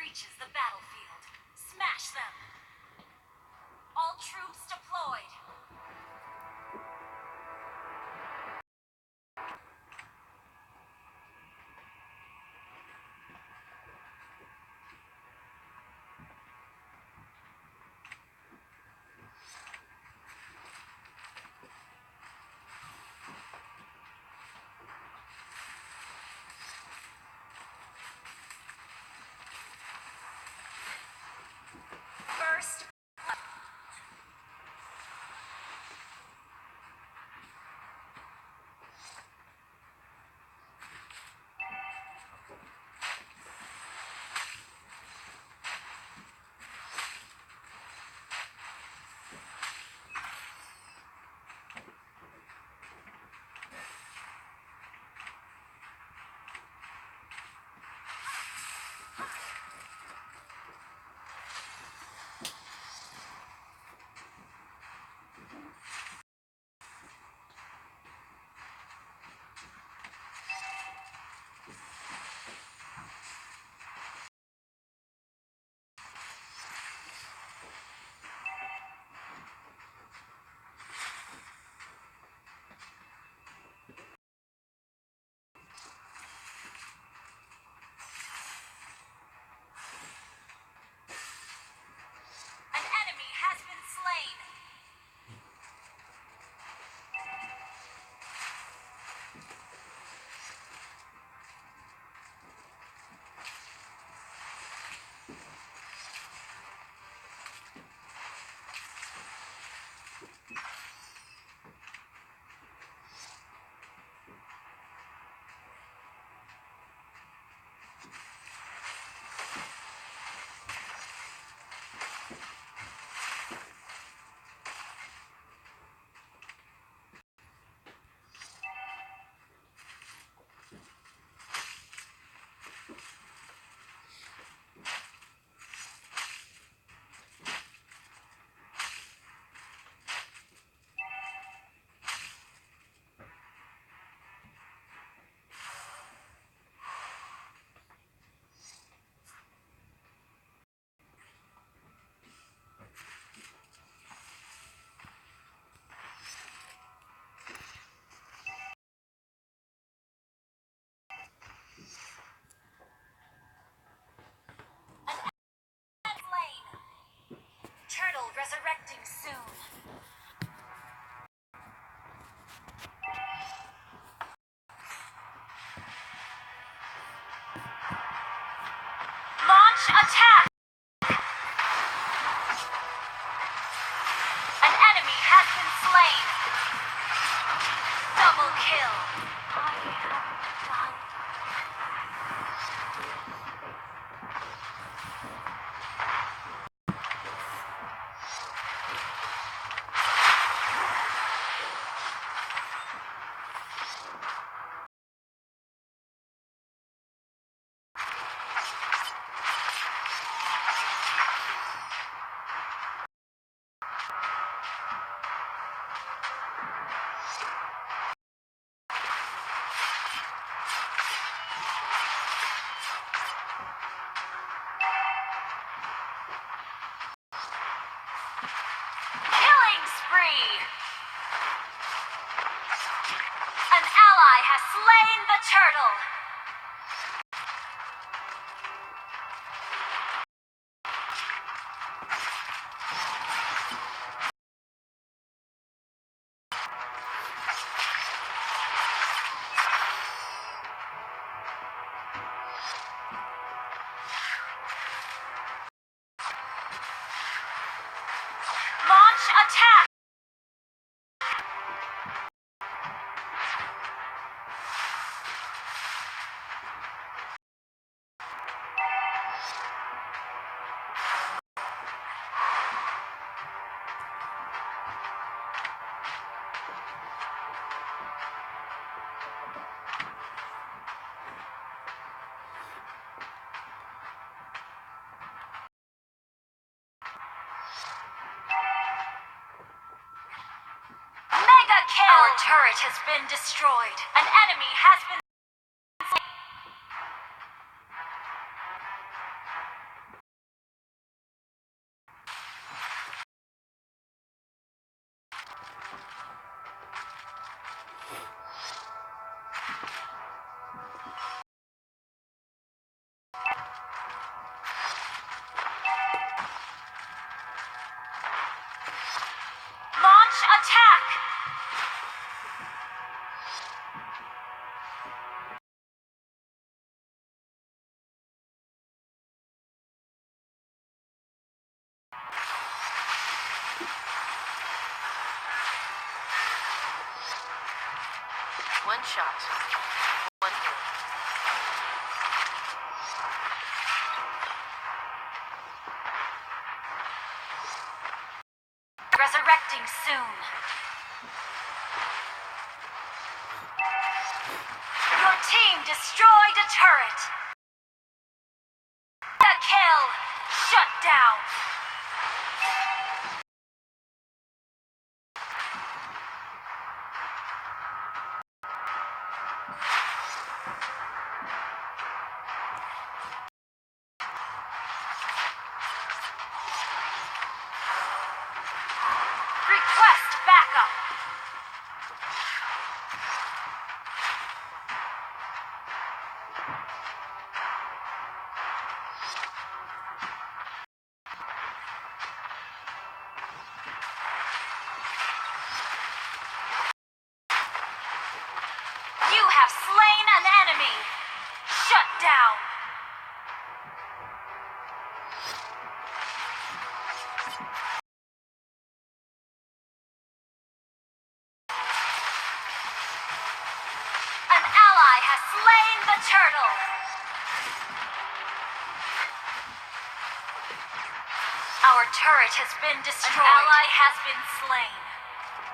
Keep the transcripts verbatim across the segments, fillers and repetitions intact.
reaches the battlefield. Smash them! All troops deployed! First An enemy has been slain. Turtle resurrecting soon. Launch attack! An enemy has been slain. Double kill. I have done. Killing spree! An ally has slain the turtle! Launch attack! Mega kill! Our turret has been destroyed. An enemy has been slain. Attack! One shot. One kill. Resurrecting soon. Your team destroyed a turret. A kill. Shut down. Request backup. You have slain an enemy. Shut down. An ally has slain the turtle. Our turret has been destroyed. An ally has been slain.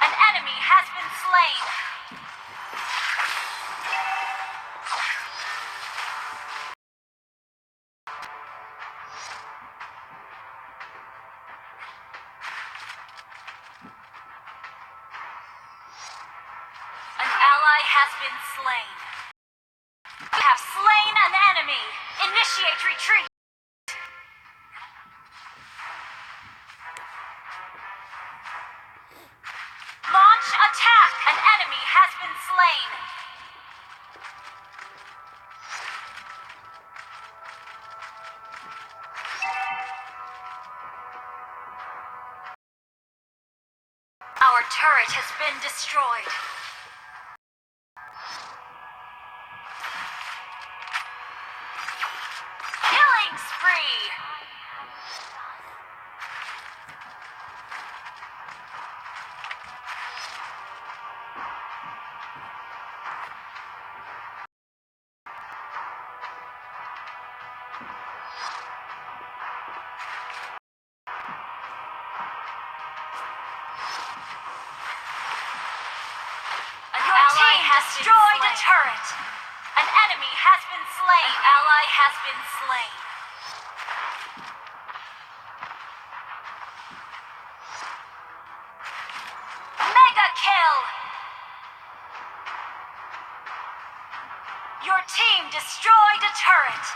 An enemy has been slain. An ally has been slain. You have slain an enemy. Initiate retreat. Launch attack. An enemy has been slain. Our turret has been destroyed. Killing spree! Your team destroyed a turret. An enemy has been slain. An ally has been slain. Mega kill! Your team destroyed a turret.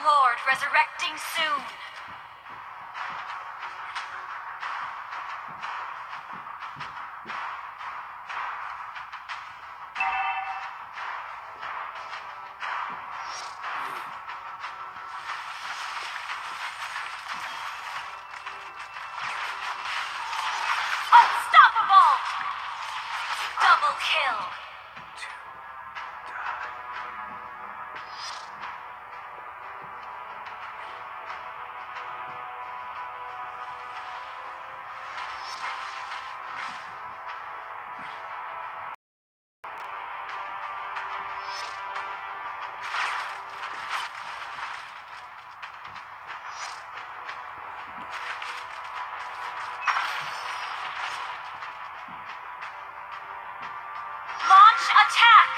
Lord resurrecting soon. Unstoppable! Double kill! Launch attack!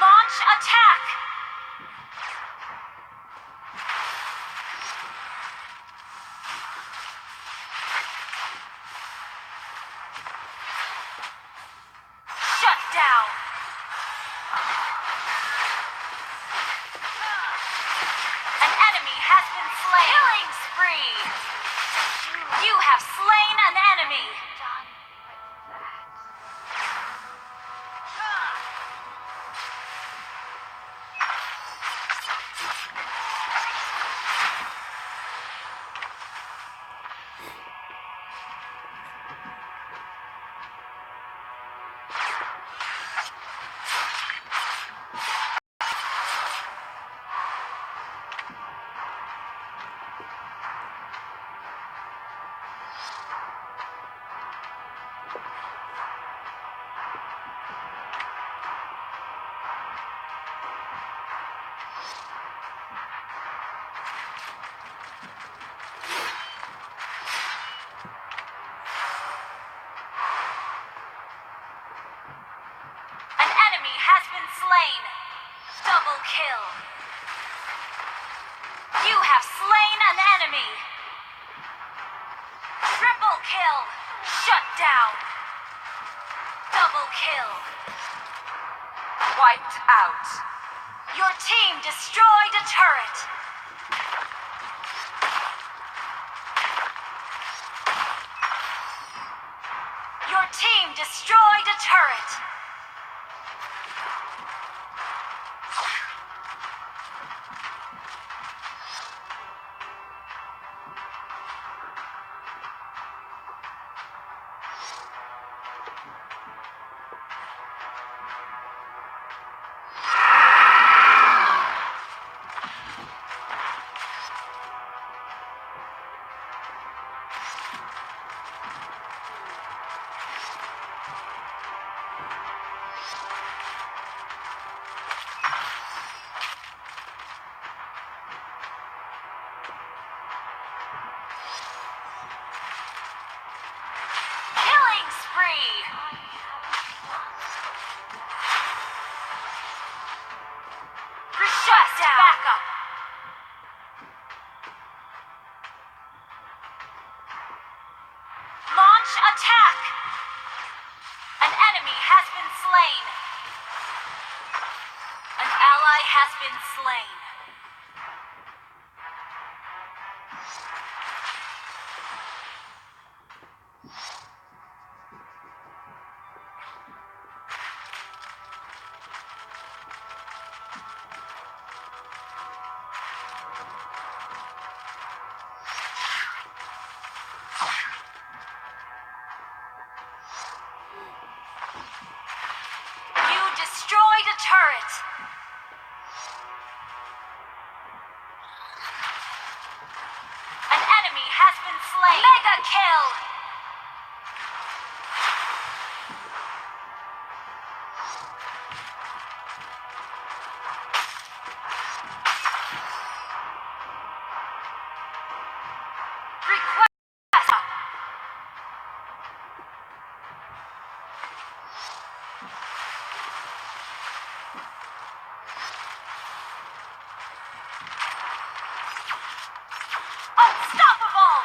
Launch attack! Shut down! An enemy has been slain! Killing spree! You have slain an enemy! Slain. Double kill. You have slain an enemy. Triple kill. Shut down. Double kill. Wiped out. Your team destroyed a turret. Your team destroyed a turret. Killing spree! Request backup! Launch attack! An enemy has been slain. An ally has been slain. You destroyed a turret. An enemy has been slain. Mega kill! Request. Unstoppable!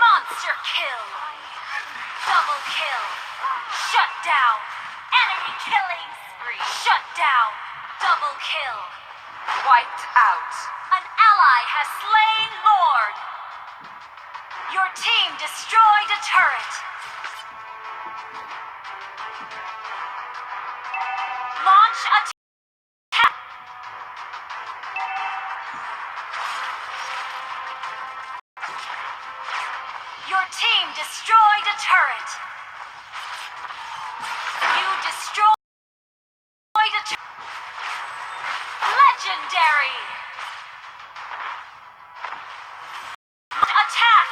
Monster kill! Double kill! Shut down! Enemy killing spree! Shut down! Double kill! Wiped out! An ally has slain Lord! Your team destroyed a turret! Launch attack! Your team destroyed a turret. You destroyed a turret. Legendary. Attack.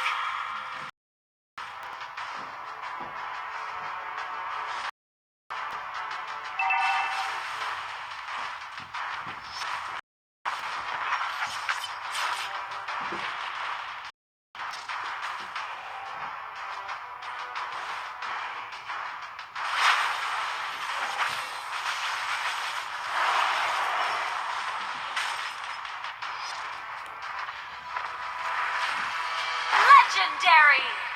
Legendary.